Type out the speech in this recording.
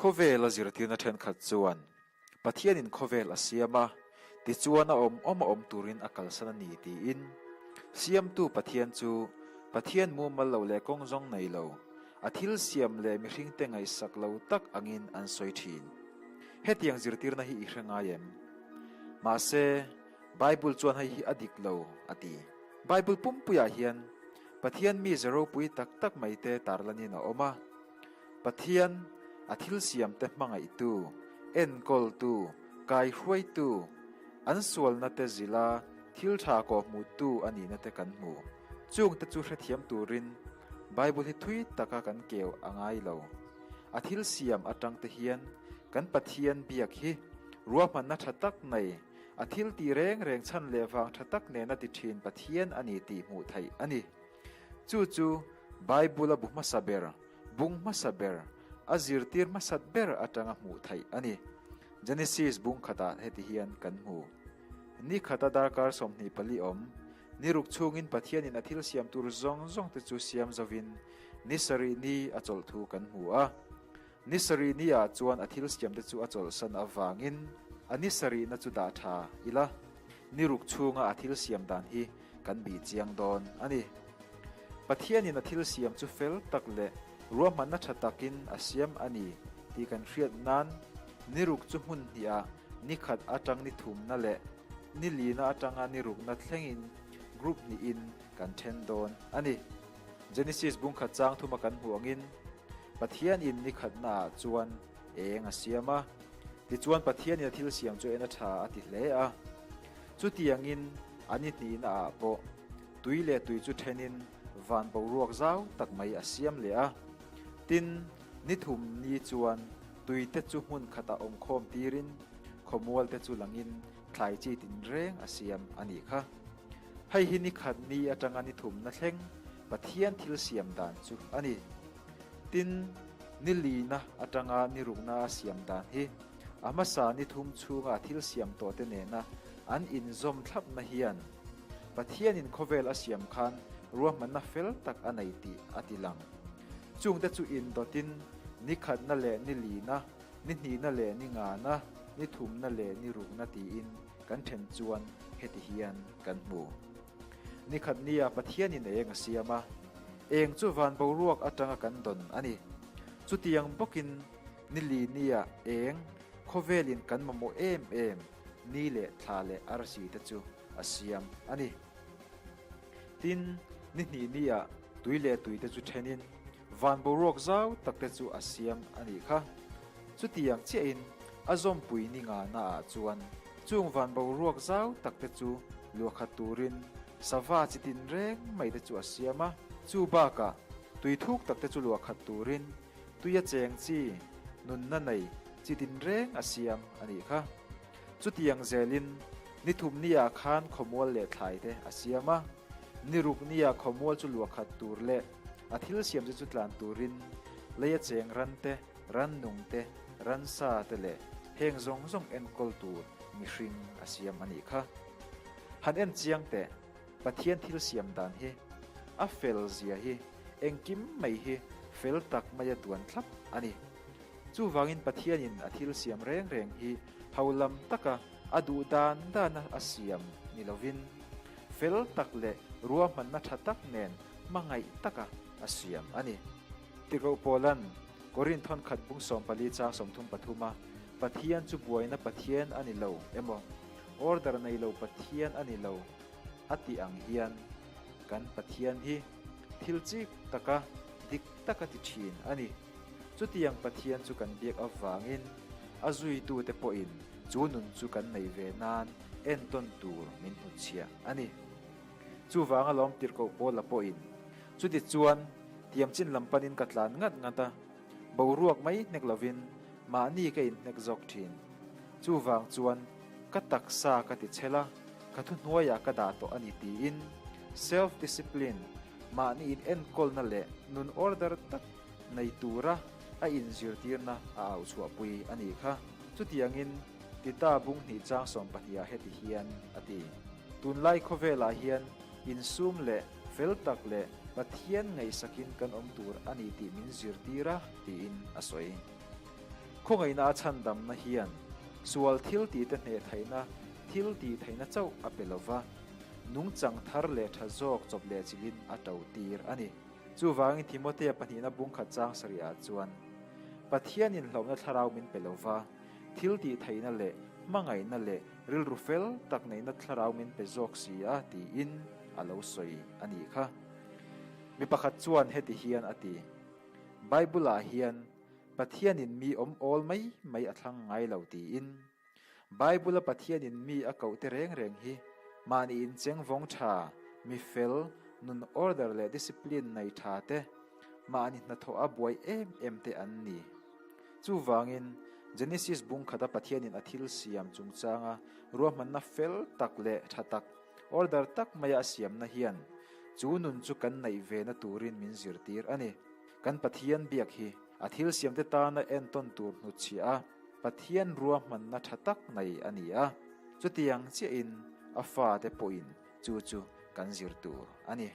Khawvela zirtirna thenkhat chuan Pathianin khawvel a siam a, tichuan a awm awm a awm turin a kalsan a ni tiin. Siamtu Pathian chu Pathian mumal lo leh kawng zawng nei lo, a thil siam leh mihringte ngaihsak lo tak angin an sawi thin. Hetiang zirtirna hi i hre ngai em? Mahse, Bible chuan hei hi a dik lo, a ti. Bible pumpuiah hian Pathian mize ropui tak tak maite tarlanin a awm a. Pathian, a thil siamte hmangaihtu, enkawltu, kaihruaitu, an sualnate zila thil tha kawhhmuhtu a nihna te kan hmu. Chungte chu hrethiam turin Bible hi thui taka kan keu a ngai lo. A thil siam atangte hian kan Pathian biak hi ruahmanna tha tak nei, a thil tih reng reng chhan leh vang tha tak nena ti thin Pathian a ni tih hmuh theih a ni. Chu chu Bible-a bu hmasa ber, bung hmasa ber, a zirtir hmasat ber atanga hmuh theih a ni. Genesis bung khatah heti hian kan hmu. Ni khata darkar 24 awm, ni ruk chhungin Pathianin a thil siam tur zawng zawngte chu siam zovin ni sarih ni a chawlh thu kan hmu a. Ni sarih ni ah chuan a thil siamte chu a chawlhsan avangin a ni sarihna chu dah tha ila, ni ruk chhunga a thil siam dan hi kan bih chiang dawn a ni. Pathianin a thil siam chu fel tak leh ruahmanna tha takin a siam a ni tih kan hriat nan ni ruk chu hmun hnihah ni khat atang ni thumna leh ni lina atanga ni rukna thlengin group hnihin kan then dawn a ni. Genesis bungkhat chang thuma kan hmuh angin Pathianin ni khatnaah chuan eng a siam a, tichuan Pathianin a thil siam chu en a tha a ti hle a. Chutiangin a ni hnihnaah pawh tui leh tui chu thenin van boruak zau tak mai a siam leh a. Tin, ni thum ni chuan tuite chu hmun khatah awm khawm tirin khawmualte chu langin thlai chi tinreng a siam a nih kha. Hei hi ni khat ni atanga ni thumna thleng Pathian thil siam dan chu a ni. Tin, ni lina atanga ni rukna a siam dan hi a hmasa ni thum chhunga thil siam tawhte nena an inzawm thlapna hian Pathianin khawvel a siam khan ruahmanna fel tak a nei tih a ti lang. Chungte chu indawtin ni khatna leh ni lina, ni hnihna leh ni ngana, ni thumna leh ni rukna tiin kan then chuan heti hian kan hmu. Ni khat nia Pathianin eng a siam a, eng chu van boruak atanga kan dawn a ni. Chutiang bawkin ni li nia eng khawvelin kan mamawh em em ni leh thla leh arsi te chu a siam a ni. Tin, ni hnih nia tui leh tui te chu thenin van boruak zau tak te chu a siam a nih kha. Chutiang chiahin a zawmpui ni ngana ah chuan chung van boruak zau tak te chu luahkhat turin sava chi tin reng mai te chu a siam a. Chu bakah tui thuk tak te chu luahkhat turin tuia cheng chi nunna nei chi tin reng a siam a nih kha. Chutiang zelin ni thum nia khan khawmual leh thlai te a siam a, ni ruk nia khawmual chu luahkhat tur leh a thil siam te chu tlan turin leia cheng ran te, rannung te, ransa te leh heng zawng zawng enkawl tur mihring a siam a nih kha. Han en chiang teh, Pathian thil siam dan hi, a fel zia hi, engkim mai hi fel tak maia duan thlap a ni. Chuvangin Pathianin a thil siam reng reng hi holam taka a duh dan dana a siam ni lovin, fel tak leh ruahmanna tha tak nen hmangaih taka a siam a ni. Tirhkoh Paulan Korinth thawnkhat bung 14 chang 33 a Pathian chu buaina Pathian a ni lo emaw, order nei lo Pathian a ni lo a tih ang hian kan Pathian hi thil chik taka dik taka ti thin a ni. Chutiang Pathian chu kan biak avangin a zuitute pawhin chu nun chu kan nei ve nan entawn tur min hnutchhiah a ni. Chuvanga lawm tirhkoh Paula pawhin, Chuti chuan tiam chin lam panin ka tlan ngat ngat a, boruak mai hnek lovin mahni ka inhnek zawk thin. Chuvang chuan ka taksa ka ti chhel a, ka thuhnuaiah ka dah tawh a ni tiin self-discipline, mahni inenkawlna leh nun order tak nei tura a inzirtirna a auchhuahpui a nih kha. Chutiangin Tita bung hnih chang 12 ah heti hian a ti. Tunlai khawvelah hian insum leh fel tak leh Pathian ngaihsakin kan awm tur a ni tih min zirtir a, tiin a sawi. Khawngaihna a chhandamna hian sual thil tihte hneh theihna thil tih theihna chauh a pe lova, nungchang thar leh tha zawk chawp leh chilhin a to tir a ni. Chuvangin Timothea pahnihna bungkhat chang sarihah chuan, Pathianin hlauhna thlarau min pe lova, thil tih theihna leh hmangaihna leh rilru fel tak neihna thlarau min pe zawk si a tiin a lo sawi a nih kha. Mi pakhat chuan heti hian a ti, Bible-ah hian Pathianin mi awm awl mai mai a thlang ngai lo tiin. Bible-a Pathianin mi a koh te reng reng hi mahni incheng vawng tha, mi fel, nun order leh discipline nei tha te, mahni hnathawh a buai em em te an ni. Chuvangin, Genesis bung khata Pathianin a thil siam chungchanga ruahmanna fel tak leh tha tak, order tak maia a siamna hian chu nun chu kan neih vena turin min zirtir a ni. Kan Pathian biak hi a thil siamte tana entawn tur hnutchhiah a, Pathian ruahmanna tha tak nei a ni a, chutiang chiahin a fate pawhin chu chu kan zir tur a ni.